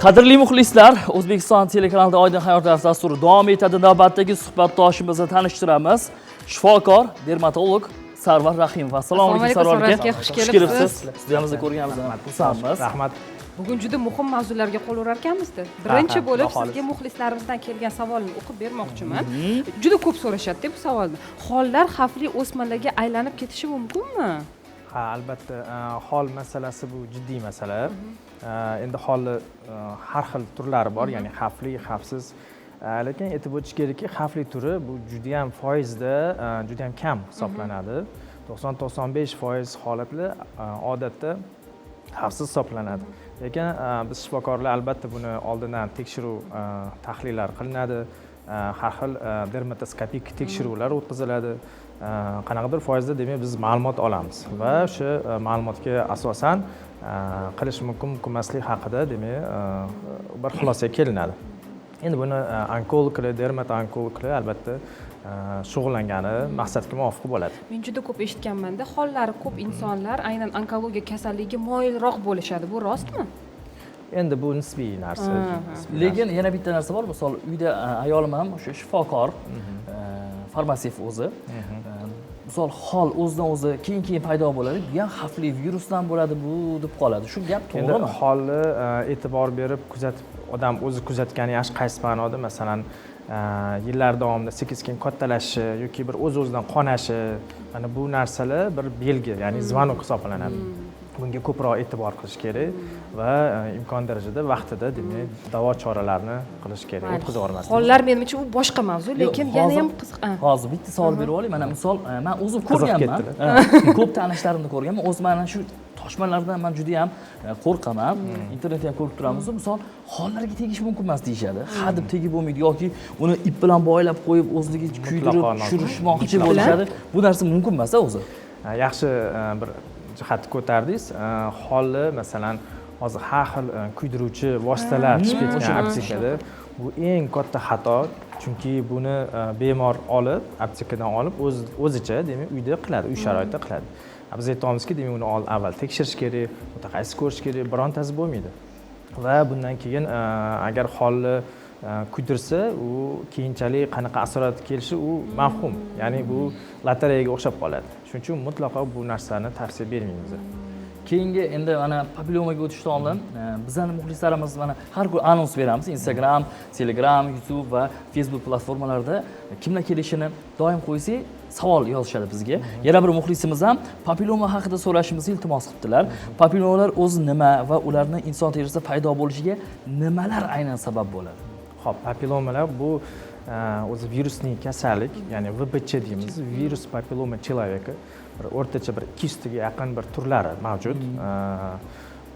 Qadrli muxlislar, O'zbekiston telekanalida "Oydin hayot dasturi" davom etadi. Navbatdagi suhbatdoshimizni tanishtiramiz. Shifokor, dermatolog Sarvar Rahimov. Assalomu alaykum, Assalomu Sarvar alaykum, aka. Sarvar aka, xush kelibsiz. Studiyamizda ko'rganimizdan xursandmiz. Rahmat. Bugun juda muhim mavzularga qo'l urar ekanmizda. Birinchi Ha, bo'lib xudo xohlasa. Sizga muxlislarimizdan kelgan savolni o'qib bermoqchiman. Juda ko'p so'rashadi bu savolni. Xollar xavfli o'smalarga aylanib ketishi mumkinmi? Ha, albatta, xol masalasi bu jiddiy masala. Endi xolni har xil turlari bor, ya'ni xavfli, xavfsiz. Lekin aytib o'tish kerakki, xavfli turi bu judayam foizda judayam kam hisoblanadi. 90-95% holatlar odatda xavfsiz hisoblanadi. Lekin biz, shifokorlar, albatta buni oldindan tekshiruv, tahlillar qilinadi, har xil dermatoskopik tekshiruvlar o'tkaziladi. Qanaqadir foizda, demak, biz ma'lumot olamiz va o'sha ma'lumotga asosan qilish mumkin, mumkin emasligi haqida, demak, bir xulosaga kelinadi. Endi buni onkologlar, dermatoonkologlar albatta shug'ullangani maqsadga muvofiq bo'ladi. Men juda ko'p eshitganmanda, xollari ko'p insonlar aynan onkologiya kasalligiga moyilroq bo'lishadi. Bu rostmi? Endi bu nisbiy narsa, nisbiy. Lekin yana bitta narsa bor. Misol, uyda ayolim ham o'sha shifokor, farmatsevt o'zi. Misol, xol o'zidan o'zi keyin keyin paydo bo'ladi. Bu ham xavfli virusdan bo'ladi bu deb qoladi. Shu gap Endi to'g'rimi? Holni e'tibor berib kuzatib, odam o'zi kuzatgani yaxshi. Qaysi ma'noda? Masalan, yillar davomida sekin sekin kattalashishi yoki bir o'z o'zidan qonashi, mana bu narsalar bir belgi, ya'ni звонок hisoblanadi. Bunga ko'proq e'tibor qilish kerak va imkon darajada vaqtida, demak, davo choralarini qilish kerak, o'tkazib yubormaslik. Xollar menimcha u boshqa mavzu, Yo'q, lekin yana ham qiziq. Hozir bitta savol berib olay. Mana misol, man o'zim Qiziqib ko'rganman. ketdilar. Ha, ko'p tanishlarimni ko'rganman. O'zim mana shu toshmalardan man juda ham qo'rqaman. Internetda ham ko'rib turamiz. Misol, xollarga tegish mumkin emas deyishadi. Ha deb tegib bo'lmaydi yoki uni ip bilan boylab qo'yib, o'zligi kuydirib noto'g'ri. tushirishmoqchi Ip bilan? bo'lishadi. Bu narsa mumkin emas o'zi. Ha, yaxshi, bir jihatni ko'tardingiz. Holni, masalan, hozir har xil kuydiruvchi vositalar chiqib ketgan aptekada. Bu eng katta xato, chunki buni bemor olib, aptekadan olib, o'zicha, demak, uyda qiladi, uy sharoitida qiladi. Biz aytyapmizki, demak, uni avval tekshirish kerak, mutaxassis ko'rish kerak, birontasi bo'lmaydi. Va bundan keyin agar holni kuydirsa, u keyinchalik qanaqa asorat kelishi u mavhum, ya'ni bu lotereyaga o'xshab qoladi. Shuning uchun mutlaqo bu narsani tavsiya bermaymiz. Keyingi, endi mana papillomaga o'tishdan oldin bizani muxlislarimiz, mana har kun anons beramiz Instagram, Telegram, YouTube va Facebook platformalarida kimlar kelishini doim qo'ysak, savol yozishadi bizga. Yana bir muxlisimiz ham papilloma haqida so'rashimizni iltimos qilibdilar. Papillomalar o'zi nima va ularni inson terisida paydo bo'lishiga nimalar aynan sabab bo'ladi? Ho'p, papillomalar bu o'zi virusli kasallik, ya'ni ВПЧ deymiz, вирус папиллома человека. Bir o'rtacha bir 200 taga yaqin bir turlari mavjud.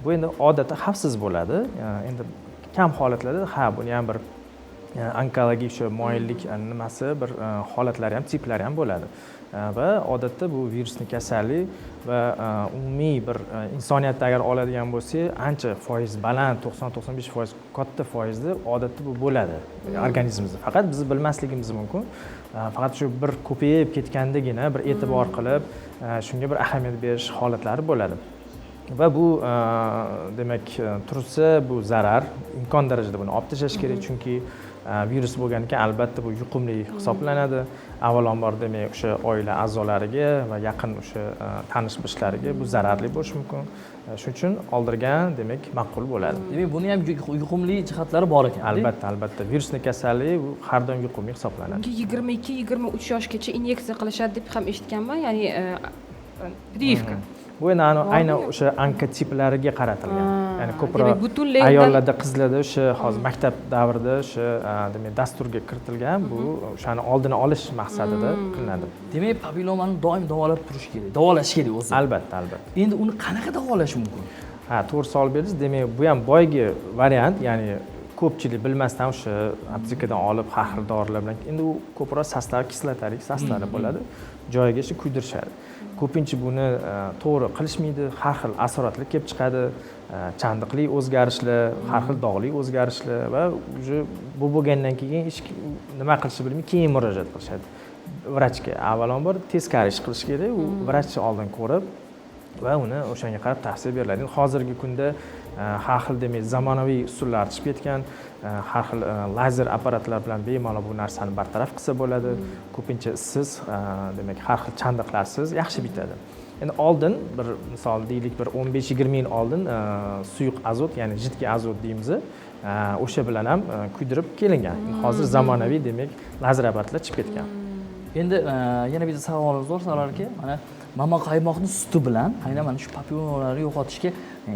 Bu endi odatda xavfsiz bo'ladi. Endi kam holatlarda, ha, buni ham bir onkologik o'sha moyillik nimasi bir holatlari ham, tiplari ham bo'ladi. Va odatda bu virusli kasallik va umumiy bir insoniyatda agar oladigan bo'lsak, ancha foiz baland, 90-95%, katta foizda odatda bu bo'ladi organizmimizda, faqat biz bilmasligimiz mumkin. Faqat shu bir ko'payib ketgandagina bir e'tibor qilib, shunga bir ahamiyat berish holatlari bo'ladi. Va bu demak, tursa bu zarar, imkon darajada buni olib tashlash kerak, chunki virus bo'lgan ekan, albatta bu yuqumli hisoblanadi. Avvalambor, demak, o'sha oila a'zolariga va yaqin o'sha tanish bilishlariga bu zararli bo'lishi mumkin. Shuning uchun oldirgan, demak, ma'qul bo'ladi. Demak, buni ham yuqumli jihatlari bor ekan. Albatta, virusli kasallik bu har doim yuqumli hisoblanadi. Unga 22-23 yoshgacha inyeksiya qilishadi deb ham eshitganman, ya'ni прививка. Bu endi Bormi? Aynan o'sha onkotiplariga qaratilgan, ya'ni ko'proq Demak, butunlay ayollarda, qizlarda o'sha hozir maktab davrida o'sha demak, dasturga kiritilgan, bu o'shani oldini olish maqsadida qilinadi. Demak, papillomani doim davolab turish kerak, davolash kerak o'zi. Albatta. Endi uni qanaqa davolash mumkin? Ha, to'g'ri savol berdingiz. Demak, bu ham boyagi variant, ya'ni ko'pchilik bilmasdan o'sha aptekadan olib, har xil dorilar bilan, endi u ko'proq состав kislotalik состав li bo'ladi, joyiga shu kuydirishadi. Ko'pincha buni to'g'ri qilishmaydi, har xil asoratlar kelib chiqadi, chandiqli o'zgarishlar, har xil dog'li o'zgarishlar va уже bu bo'lgandan keyin hech nima qilishni bilmay keyin murojaat qilishadi vrachga. Avvalambor teskari ish qilish kerak, u vrach oldin ko'rib va uni o'shanga qarab tavsiya beriladi. Endi hozirgi kunda Har xil demak zamonaviy usullar chiqib ketgan, har xil lazer apparatlar bilan bemalol bu narsani bartaraf qilsa bo'ladi. Ko'pincha issiz, demak har xil chandiqlarsiz yaxshi bitadi. Endi oldin bir misol deylik, bir 15-20 yil oldin suyuq azot, ya'ni jiddiy azot deymiz, o'sha bilan ham kuydirib kelingan. Hozir zamonaviy demak lazer apparatlar chiqib ketgan. Endi yana bitta savolimiz bor, Sarvar aka. Mana mama qaymoqni suti bilan aynan mana shu papillomalarni yo'qotishga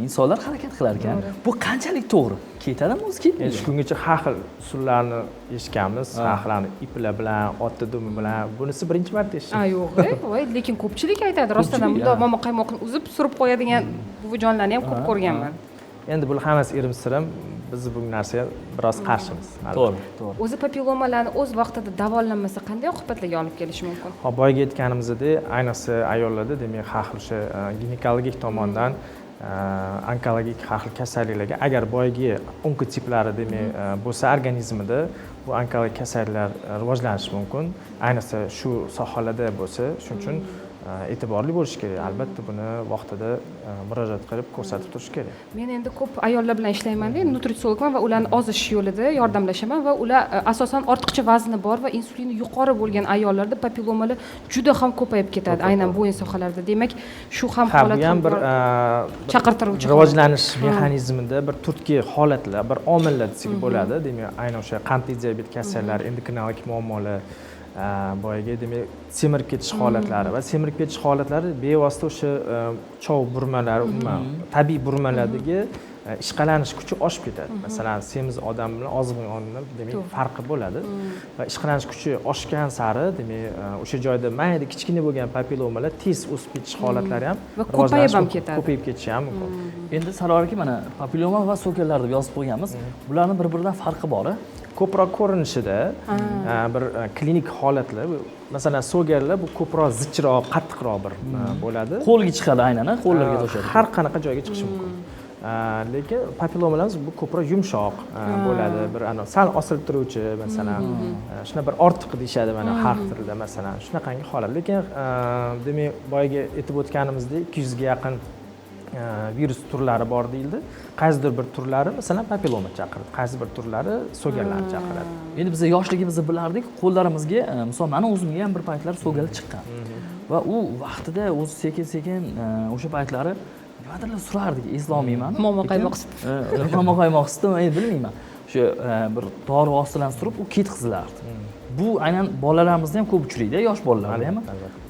insonlar harakat qilar ekan. Bu qanchalik to'g'ri? Ketadimi o'zi, ketmaydi? Endi shu kungacha har xil usullarni eshitganmiz, har xil iplar bilan, otni dumi bilan. Bunisi birinchi marta eshitdim. Yo'q, voy, lekin ko'pchilik aytadi, rostdan ham bundoq mama qaymoqni uzib surib qo'yadigan buvijonlarni ham ko'p ko'rganman. Endi bu hammasi irim-sirim, biz bu narsaga biroz qarshimiz. To'g'ri, to'g'ri. O'zi papillomalarni o'z vaqtida davolanmasa qanday oqibatlarga olib kelishi mumkin? Hop, boyagi aytganimizdek, ayniqsa ayollarda demak har xil o'sha ginekologik tomondan onkologik har xil kasalliklarga, agar boyagi onkotiplari demak bo'lsa organizmida, bu onkologik kasalliklar rivojlanishi mumkin. Ayniqsa shu sohalarda bo'lsa, shuning uchun e'tiborli bo'lish kerak. Albatta buni vaqtida murojaat qilib ko'rsatib turish kerak. Men endi ko'p ayollar bilan ishlayman-da, nutritsiologman va ularni ozish yo'lida yordamlashaman va ular asosan ortiqcha vazni bor va insulini yuqori bo'lgan ayollarda papillomalar juda ham ko'payib ketadi, aynan bo'yin sohalarida. Demak, shu ham holat ham bir chaqirtiruvchi rivojlanish mexanizmida bir turtki holatlar, bir omillar desak bo'ladi. Demak, aynan o'sha qandli diabet kasallar, endokrinologik muammolar, boyagi demak semirib ketish holatlari va semirib ketish holatlari bevosita o'sha chov burmalari, umuman tabiiy burmalardagi ishqalanish kuchi oshib ketadi. Masalan, semiz odam bilan ozg'in odamdan demak farqi bo'ladi va ishqalanish kuchi oshgan sari demak o'sha joyda mayda kichkina bo'lgan papillomalar tez o'sib ketish holatlari ham va ko'payib ham ketadi. Ko'payib ketishi ham mumkin. Endi Sarvar aka, mana papilloma va so'kallar deb yozib qo'yganmiz. Bularning bir-biridan farqi bor-a? Ko'proq ko'rinishida bir klinik holatlar, masalan, so'gallar bu ko'proq zichroq, qattiqroq bir bo'ladi. Qo'lga chiqadi aynan, qo'llarga to'shadi. Har qanaqa joyga chiqishi mumkin. Lekin papillomalarimiz bu ko'proq yumshoq bo'ladi, bir sal osilib turuvchi, masalan, shuna bir ortiq deyishadi mana xalq tilida, masalan, shunaqangi holat. Lekin demak, boyagi aytib o'tganimizdek 200 ga yaqin virus turlari bor deyildi. Qaysidir bir turlari masalan papilloma chaqiradi, qaysi bir turlari so'gallarni chaqiradi. Endi biz yoshligimizda bilardik, qo'llarimizga, misol meni o'zimga ham bir paytlar so'gal chiqqan. Va u vaqtida o'zi sekin-sekin o'sha paytlari nimadirlar surardik, eslolmayman. Momo qaymoq suti. Momo qaymoq suti, men bilmayman. O'sha bir dori vositalarini surib, u ketqizilardi. Bu aynan bolalarimizda ham ko'p uchraydi, yosh bolalarda ham.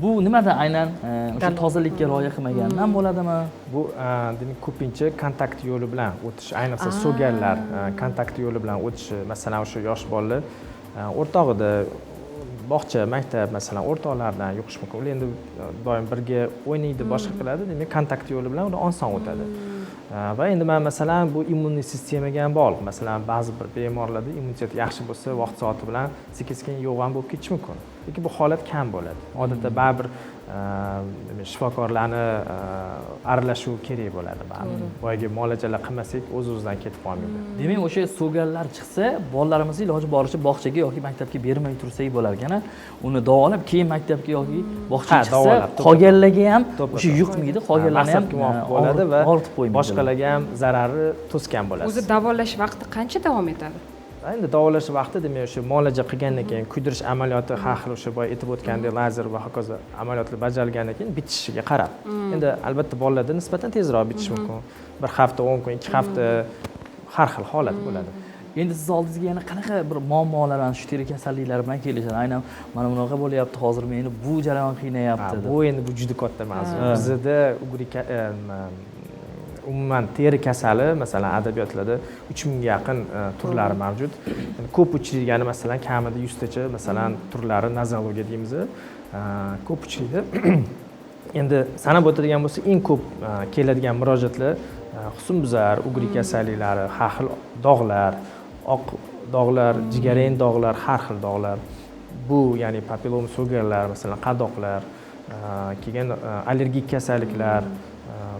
Bu nimadan aynan o'sha tozalikka rioya qilmagandan bo'ladimi? Bu demak ko'pincha kontakt yo'li bilan o'tish, ayniqsa so'gallar kontakt yo'li bilan o'tishi, masalan, o'sha yosh bolalar o'rtog'ida bog'cha, maktab, masalan, o'rtoqlardan yuqish mumkin. Ular endi doim birga o'ynaydi, boshqa qiladi, demak kontakt yo'li bilan ular oson o'tadi. Va endi men masalan bu immuniy sistemaga ham bog'liq. Masalan, ba'zi bir bemorlarda immunitet yaxshi bo'lsa, vaqt soati bilan sekin-sekin yo'q ham bo'lib ketishi mumkin. Lekin bu holat kam bo'ladi. Odatda baribir shifokorlarni aralashuvi kerak bo'ladi baribir. Boyagi muolajalar qilmasak, o'z-o'zidan ketib qolmaydi. Demak, o'sha so'gallar chiqsa, bolalarimizni iloji boricha bog'chaga yoki maktabga bermay tursak bo'lar ekan. Uni davolab, keyin maktabga yoki bog'chaga chiqsa, qolganlarga ham o'sha yuqmaydi, qolganlarni ham muvofiq bo'ladi va og'ritib qo'ymaydi. Boshqalarga ham zarari to'sgan bo'ladi. O'zi davolash vaqti qancha davom etadi? Endi davolash vaqti demak o'sha muolaja qilgandan keyin kuydirish amaliyoti har xil o'sha boya aytib o'tgandek lazer va hokazo amaliyotlar bajarilgandan keyin bitishiga qarab. Endi albatta bolalarda nisbatan tezroq bitishi mumkin. Bir hafta, 10 kun, 2 hafta har xil holat bo'ladi. Endi siz oldingizga yana qanaqa bir muammolar, ana shu teri kasalliklari bilan kelishadi? Aynan mana bunaqa bo'lyapti hozir, meni bu jarayon qiynayapti deb. Bu endi bu juda katta mavzu. Bizda umuman teri kasali, masalan, adabiyotlarda 3000 ga yaqin turlari mavjud. Ko'p uchraygani masalan kamida 100 tacha masalan turlari nazologiya deymiz. Ko'p uchraydi. Endi sanab o'tadigan bo'lsa, eng ko'p keladigan murojaatlar husnbuzar, ugri kasalliklari, har xil dog'lar, oq dog'lar, jigarrang dog'lar, har xil dog'lar. Bu ya'ni papilloma so'gallar, masalan, qadoqlar, keyin allergik kasalliklar,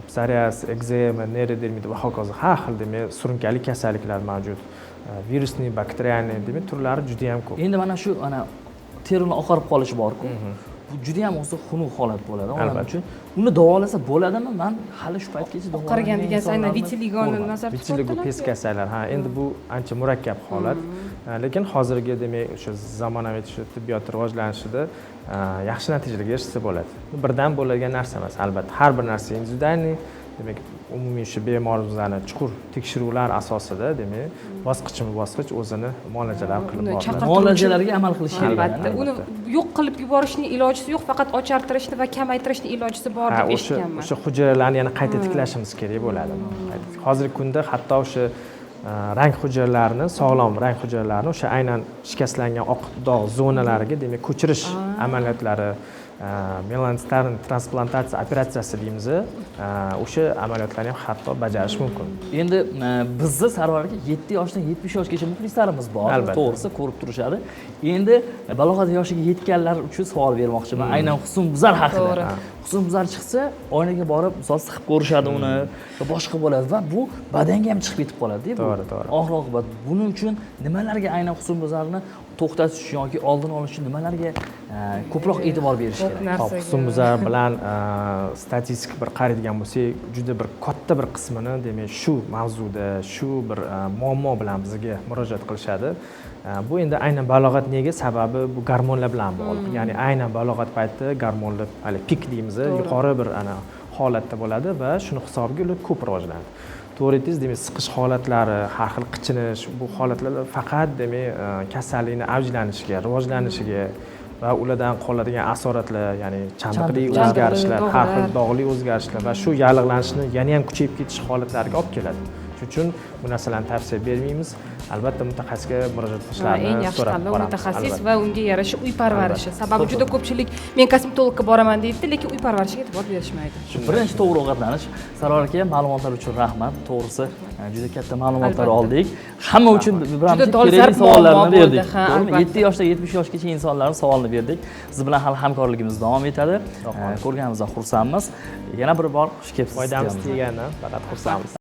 psoriaz, ekzema, neyrodermit va hokazo har xil demak surunkali kasalliklar mavjud. Virusli, bakterialniy demak turlari juda ham ko'p. Endi mana shu ana terini oqarib qolishi bor-ku. Bu juda ham o'zi xunuk holat bo'ladi odam uchun. Uni davolasa bo'ladimi? Man hali shu paytgacha Oqargan degan aynan vitiligoni nazarda Vitiligo pes kasallar, ha, endi bu ancha murakkab holat. Lekin hozirgi, demak, o'sha zamonaviy tibbiyot rivojlanishida yaxshi natijalarga erishsa bo'ladi. Bu birdan bo'ladigan narsa emas, albatta. Har bir narsa индивидуальный, demak, umumiy o'sha bemorimizni chuqur tekshiruvlar asosida, demak, bosqichma-bosqich o'zini muolajalar qilib Uni boriladi. Muolajalarga amal qilish kerak. Albatta, uni yo'q qilib yuborishning ilojisi yo'q, faqat ochartirishni va kamaytirishni ilojisi bor Ha, deb o'sha eshitganman. O'sha hujayralarni yana qayta tiklashimiz kerak bo'ladi. Hozirgi kunda hatto o'sha rang hujayralarini, sog'lom rang hujayralarini o'sha aynan shikastlangan oq dog' zonalariga, demak, ko'chirish amaliyotlari, melanotsitarni transplantatsiya operatsiyasi deymiz, o'sha amaliyotlarni ham hatto bajarish mumkin. Endi bizni Sarvar aka 7 yoshdan 70 yoshgacha muxlislarimiz bor. Albatta. To'g'risi, ko'rib turishadi. Endi balog'at yoshiga yetganlar uchun savol bermoqchiman. Aynan husnbuzar haqida. To'g'ri. Husnbuzar chiqsa, oynaga borib, misol siqib ko'rishadi uni va boshqa bo'ladi va bu badanga ham chiqib ketib qoladi-da bu. To'g'ri, to'g'ri. Oxir oqibat buning uchun nimalarga, aynan husnbuzarni to'xtatish uchun yoki oldini olish uchun nimalarga ko'proq e'tibor berish Ko'p kerak? narsaga. Hop, husnbuzar bilan statistik bir qaraydigan bo'lsak, juda bir katta bir qismini, demak, shu mavzuda, shu bir muammo bilan bizga murojaat qilishadi. Bu endi aynan balog'at nega sababi bu gormonlar bilan bog'liq. Ya'ni aynan balog'at payti gormonlar hali pik deymiz, yuqori bir ana holatda bo'ladi va shuni hisobiga ular ko'p rivojlanadi. To'g'ri aytdingiz, demak, siqish holatlari, har xil qichinish, bu holatlar faqat, demak, kasallikni avjlanishiga, rivojlanishiga va ulardan qoladigan asoratlar, ya'ni chandiqli Chandiq. o'zgarishlar, har xil Dog'lar. dog'li o'zgarishlar va shu yallig'lanishni yana ham kuchayib ketish holatlariga olib keladi. Shuning uchun bu narsalarni tavsiya bermaymiz. Albatta mutaxassisga murojaat qilishlarini Eng yaxshi so'rab tanlov qolamiz. mutaxassis Albatta. va unga yarasha uy parvarishi. Sababi juda ko'pchilik men kosmetologga boraman deydi, lekin uy parvarishiga e'tibor berishmaydi. Birinchi to'g'ri ovqatlanish. Sarvar aka, ma'lumotlar uchun rahmat. To'g'risi, juda katta ma'lumotlar Albatta. oldik. Hamma uchun biramchi Juda dolzarb kerakli savollarni muammo bo'ldi, berdik. ha, To'g'rimi? albatta. 7 yoshdan 70 yoshgacha insonlarning savolini berdik. Siz bilan hali hamkorligimiz davom etadi. Ko'rganimizdan xursandmiz. Yana bir bor xush kelibsiz. Foydamiz studiyamizga. teganidan faqat xursandmiz.